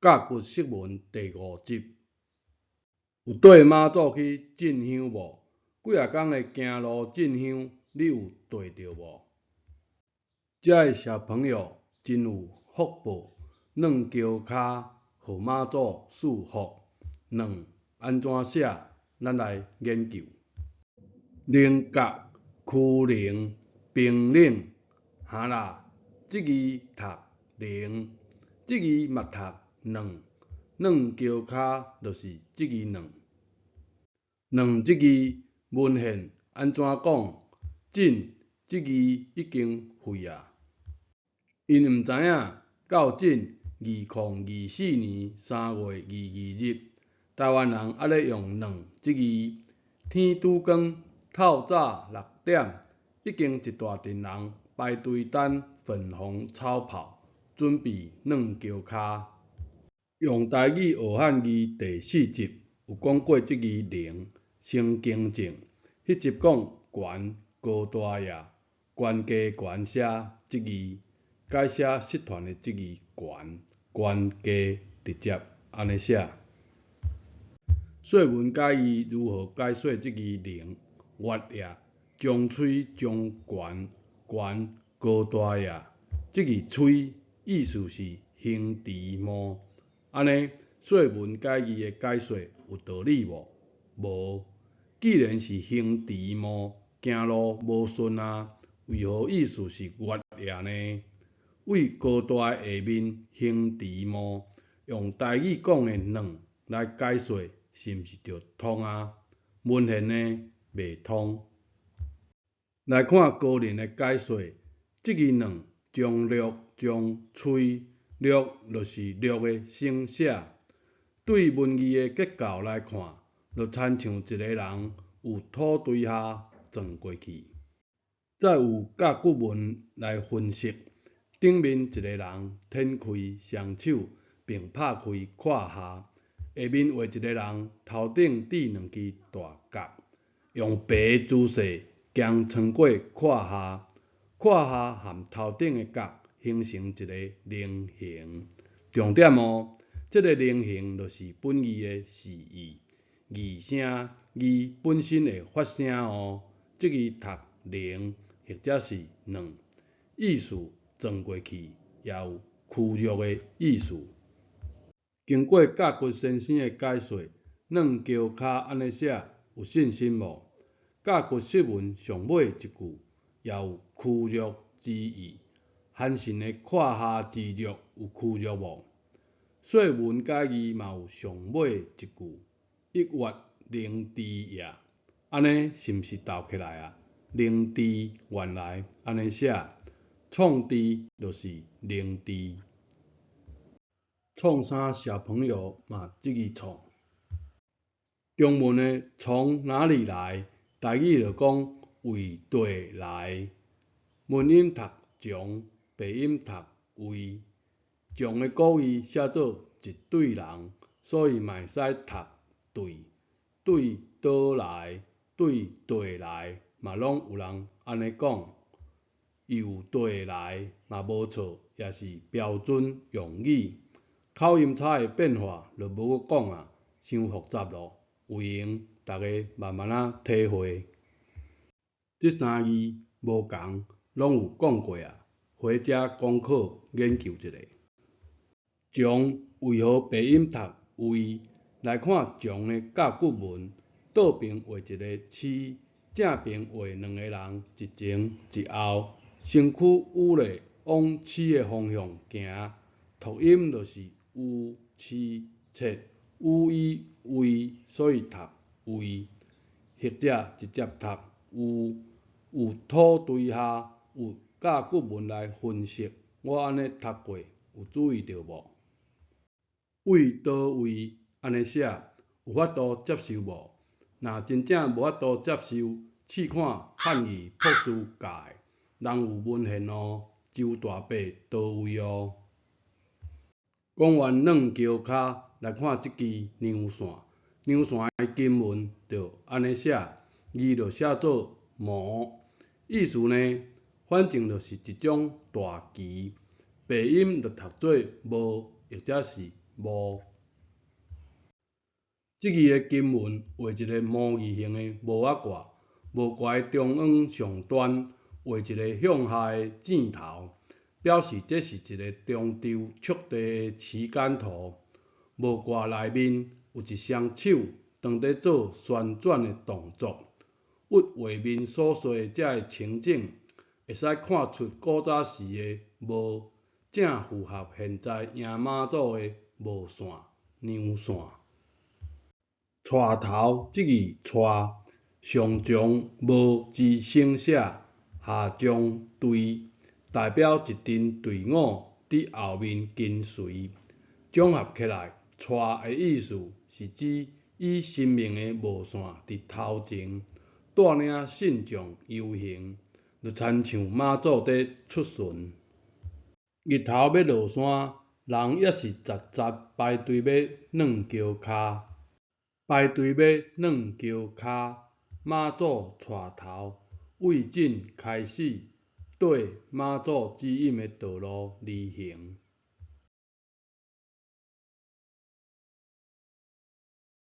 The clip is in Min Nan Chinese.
甲骨釋文第五集，有綴媽祖去進香無？幾若工的行路進香，你有綴著無？遮的小朋友真有福報，軟轎跤，予媽祖賜福。軟按怎寫？咱來研究。稜角、丘陵、冰冷，哈啦，這字讀靈，這字嘛讀軟，軟轎跤就是這字軟。軟這字文獻按怎講？進這字已經廢啊。𪜶毋知影，到今2024年3月22日，台灣人猶咧用軟這字。天拄光，透早6點，已經一大陣人排隊等粉紅草炮，準備軟轎跤。用台語學漢字第四集有講過這字靈，先更正。彼集講懸高大爺，懸低懸寫這字，改寫失傳的這字懸，懸低直接按呢寫。說文解義如何解說這字靈？月也，將吹將懸，懸高大爺。這字吹意思是形詞模，按呢說文解義的解說有道理無？無。既然是形詞模，行路無順啊，為何意思是月也呢？為高大下面形詞模，用台語講的軟來解說，是毋是就通啊？文獻呢袂通。來看高人的解說，這字軟將略將吹，略就是略的省寫。對文字的結構來看，就親像一个人有土堆下撞過去。再有甲骨文來分析，頂面一个人展開雙手，並拍開胯下，下面畫一个人頭頂置兩支大角，用爬姿勢行穿過胯下，胯下和頭頂的角形成一个菱形。重點哦，這个菱形就是本字的示意，擬聲字本身會發聲哦，這字讀靈或者是軟，意思撞過去也有屈辱的意思。經過甲骨先生的解說，軟轎跤按呢寫有信心無？甲骨釋文上尾一句也有屈辱之意，韓信的胯下之辱有屈辱無？說文解義嘛有上尾一句，一月靈知也，按呢是毋是鬥起來啊？靈知原來按呢寫，創知就是靈知。創啥小朋友嘛這字創？中文的從哪裡來？台語就講為地來。文音讀從，白音讀為。從的古義寫做一隊人，所以嘛會使讀隊。對佗來，對地來，嘛攏有人按呢講。由地來嘛無錯，也是標準用語。口音差的變化就無閣講啊，傷複雜咯，有閒逐家慢慢仔體會。這三字無仝，攏有講過啊，回家功課研究一下。從為何白音讀為？來看從的甲骨文，倒爿畫一个賒，正爿畫兩个人，一前一後，身軀兀咧往賒的方向行，讀音就是有賒切有伊為，所以讀為，或者直接讀有。有土堆下有甲骨文來分析，我按呢讀過，有注意著無？為佗位按呢寫，有法度接受無？若真正無法度接受，試看漢語博士教的，人有文獻哦，周大伯佗位哦。講完軟轎跤，來看這支娘線。娘線的金文就按呢寫，字就寫做魔，意思呢，反正就是一種大旗，白音就讀做無，或者是墓。這字的經文畫一个模字形的帽仔蓋，帽蓋的中央上端畫一个向下的箭頭，表示這是一个中軸速遞的旗杆圖。帽蓋內面有一雙手當佇做旋轉的動作。聿畫面所說的這个情景，會使看出古早時的帽正符合現在迎媽祖的帽線、娘線。帶頭這字帶，上將帽之省寫，下將隊，代表一陣隊伍佇後面跟隨。綜合起來，帶的意思是指以神明的帽線佇頭前，帶領信眾遊行，就親像媽祖佇出巡。日頭欲落山，人猶是濟濟排隊欲軟轎跤。排隊欲軟轎跤，媽祖帶頭，對陣開始綴媽祖指引的道路而行。